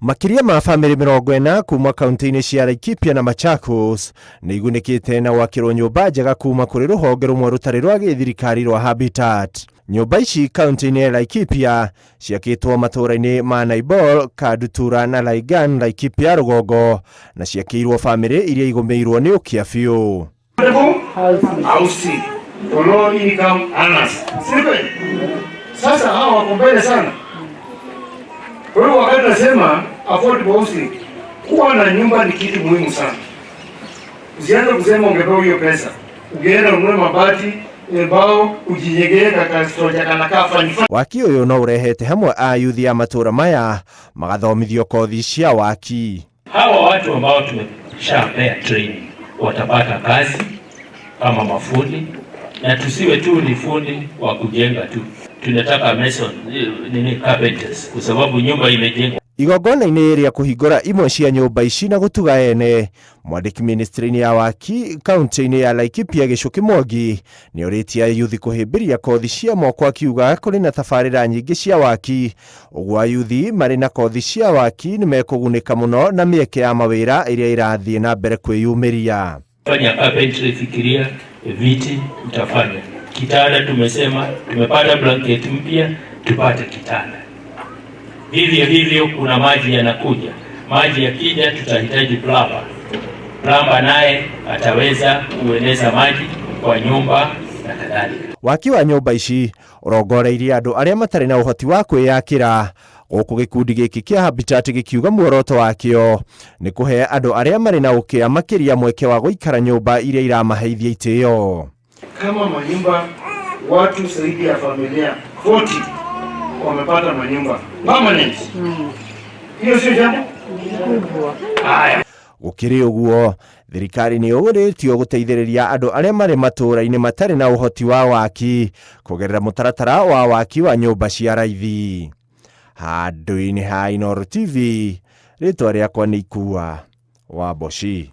Makĩria ma bamĩrĩ 40 kuma kaunti-inĩ cia Laikipia na Machakos nĩ igunĩkĩte na gwakĩrwo nyũmba njega kuma kũrĩ rũhonge rũmwe rũtarĩ rwa gĩthirikari rwa Habitat. Nyũmba ici kaunti-inĩ ya Laikipia ciakĩtwo matũũra-inĩ ma Naibor, Kandutura na Laigan, Laikipia rũgongo, na ciakĩirwo bamĩrĩ iria igũmĩirwo nĩ ũkĩa biũ. Housing for low income earners. Si kweli? Sasa hawa wako mbele sana. Kwa hiyo wakati nasema affordable housing, kuwa na nyumba ni kitu muhimu sana. Usianze kusema ungepewa hiyo pesa, ungeenda ununue mabati, mbao, ujinyegee kakasoja kana kafani. Waki ũyũ no ũrehete hamwe ayuthi a matũũra maya magathomithio kothi cia waki. Hawa watu ambao tumeshapea training watapata kazi kama mafundi, na tusiwe tu ni fundi wa kujenga tu, tunataka mason, nini, carpenters, kwa sababu nyumba imejengwa. Igongona-inĩ rĩa kũhingũra imwe cia nyũmba ici na gũtuga ene, mwandĩki ministry-inĩ ya waki kaunti-inĩ ya Laikipia Gĩcuki Mwangi nĩ orĩtie ayuthi kũhĩmbĩria kothi cia moko, akiuga kũrĩ na tabarĩra nyingĩ cia waki, ũguo ayuthi marĩ na kothi cia waki nĩ mekũgunĩka mũno na mĩeke ya mawĩra ĩrĩa ĩrathiĩ na mbere kwĩyumĩria. Fanya carpentry, fikiria viti utafanya kitanda. Tumesema tumepata blanket mpya, tupate kitanda. Vivyo hivyo, kuna maji yanakuja. Maji yakija, tutahitaji plumber. Plumber naye ataweza kueneza maji kwa nyumba na kadhalika. Waki wa nyũmba ici ũrongoreirie andũ arĩa matarĩ na ũhoti wa kwĩyakĩra, gũkũ gĩkundi gĩkĩ kĩa Habitat gĩkiuga muoroto wakĩo nĩ kũhe andũ arĩa marĩ na ũkĩa makĩria mweke wa gũikara nyũmba iria iramaheithia itĩo. Kama manyumba watu zaidi ya familia 40 wamepata manyumba permanent. Hiyo sio jambo? Haya. Gũkĩrĩ ũguo, thirikari nĩ ũrĩtio gũteithĩrĩria andũ arĩa marĩ matũũra-inĩ matarĩ na ũhoti wa waki kũgerera mũtaratara wa waki wa nyũmba cia raithi. Handũ-inĩ ha Inooro TV, rĩtwa rĩakwa nĩ Ikua wa Mboci.